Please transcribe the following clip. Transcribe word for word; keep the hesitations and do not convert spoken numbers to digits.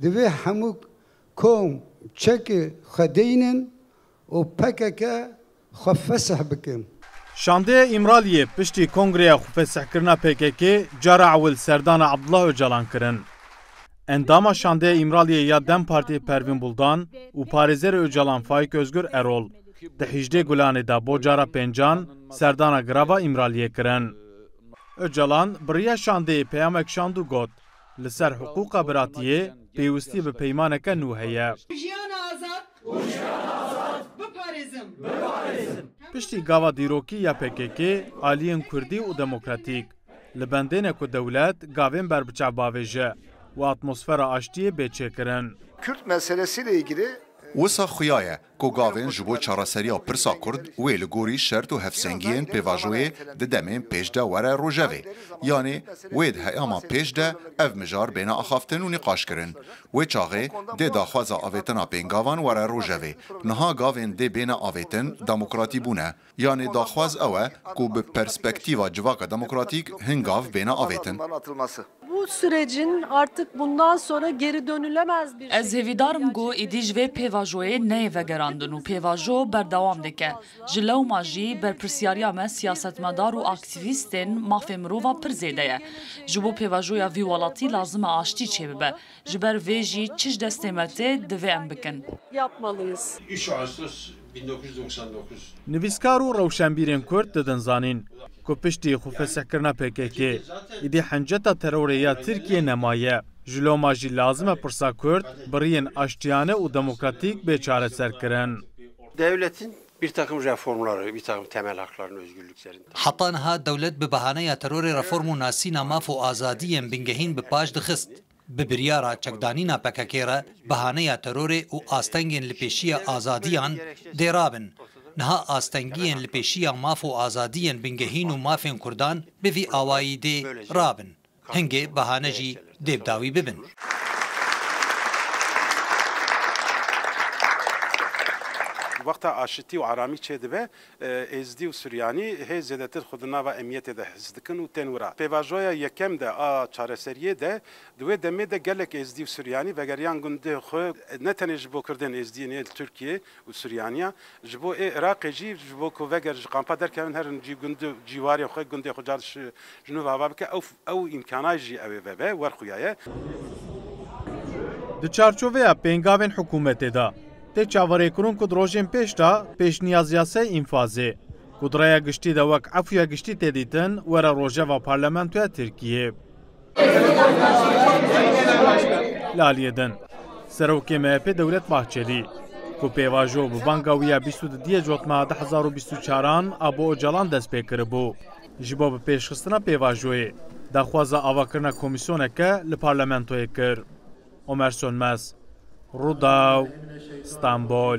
Divê hemû kom çekê xwe deynin û P K K xwe fesih bikin. Şandeya Îmraliyê piştî kongreya xwefesihkirina P K K cara ewil serdana Abdullah Ocalan kirin. Endama şandeya Îmraliyê ya DEM Partiyê Pervîn Buldan û parêzerê Ocalan Faîk Özgür Erol di hejdê Gulanê de bo cara pêncan serdana girava Îmraliyê kirin. Ocalan bi riya şandeyê peyamek şand û got, li ser hiqûqa biratiyê pêwistî bi peymaneke nû heye. Jiyana azad. Biparêzim. Piştî gava dîrokî ya P K K, aliyên kurdî û demokratîk li bendê ne ku dewlet gavên berbiçav bavêje û atmosfera aştiyê bê çêkirin. Kürt meselesiyle ilgili Wisa xuya ye ku gavên ji bo çareseriya pirsa Kurd wê li gorî şert û hevsengiyên pêvajoyê di demên pêş de were rojevê. Yanî wê di heyama pêş de ev mijar bêne axaftin û nîqaşkirin. Wê çaxê dê daxwaza avêtina pêngavan were rojevê. Niha gavên dê bêne avêtin demokratî bûne. Yanî daxwaz ew e ku bi perspektîfa civaka demokratîk hin gav bêne avêtin. Bu sürecin artık bundan sonra geri dönülemez bir Ez şekilde hêvîdar im ku gerçekleştirilmesi êdî ji vê pêvajoyê neyê vegerandin û pêvajo berdewam dike. Ji lewma jî berpirsyariya me siyasetmedar û aktîvîstên mafê mirova pir zêde ye. Ji bo pêvajoya vî welatî lazim e aştî çêbibe. Ji ber vê jî çi ji destê me tê, divê em bikin. Yapmalıyız. Üç Ağustos bin dokuz yüz doksan dokuz. Nivîskar û rewşenbîrên Kurd didin zanîn ku piştî xwefesihkirina P K K, îdî henceta terorê ya Tirkiyê nemaye. Ji loma jî lazim e pirsa Kurd bi riyên aştiyane û demokratîk bê çareserkirin. Devletin bir takım reformları, bir takım temel hakların, özgürlüklerin Heta niha dewlet bi behaneya terorê reform û nasîna maf û azadiyên bingehîn bi paş dixist. Bi biryara çekdanîna P K K re behaneya terorê û astengên li pêşiya azadiyan dê rabin. Niha astengiyên li pêşiya maf û azadiyên bingehîn û mafên Kurdan bi vî awayî dê rabin. Hingê behane jî dê bi dawî bibin. Wexta aşitî û aramî çêdibe, e, Êzdî û Suryanî hê zêdetir xwe di nava emniyetê de his dikin û tên wira. Pêvajoya yekem de a çareseriyê de, di wê demê de gelek Êzdî û Suryanî vegeriyan gundê xwe, ne tenê ji bo Kurdên Êzdiyên ê li Tirkiyê û Suryaniya, ji bo ê Iraqê jî, ji bo ku veger ji kampa derkevin herin cî gund, cîwarê xwe, gundê xwe car ji, ji nû ve ava bike, ew, ew îmkana jî ew ê vebe, werxuya ye. Di çarçoveya pêngavên hikûmetê de, tê çaverêkirin ku di rojên pêş de pêşniyaziya sey înfazê, ku di rêya giştî de wek efûya giştî tê dîtin, were rojeva Parlamentoya Tirkiyê. Li aliyê din, Serokê M H P Dewlet Bahçelî, ku pêvajo bi banga wî ya bîst û du diyê cotmeha du hezar û bîst û çaran a bo Ocalan dest pê kiribû, ji bo bi pêşxistina pêvajoyê daxwaza avakirina komîsyoneke li parlamentoyê kir. Omer Sönmez, Rûdaw, Stenbol.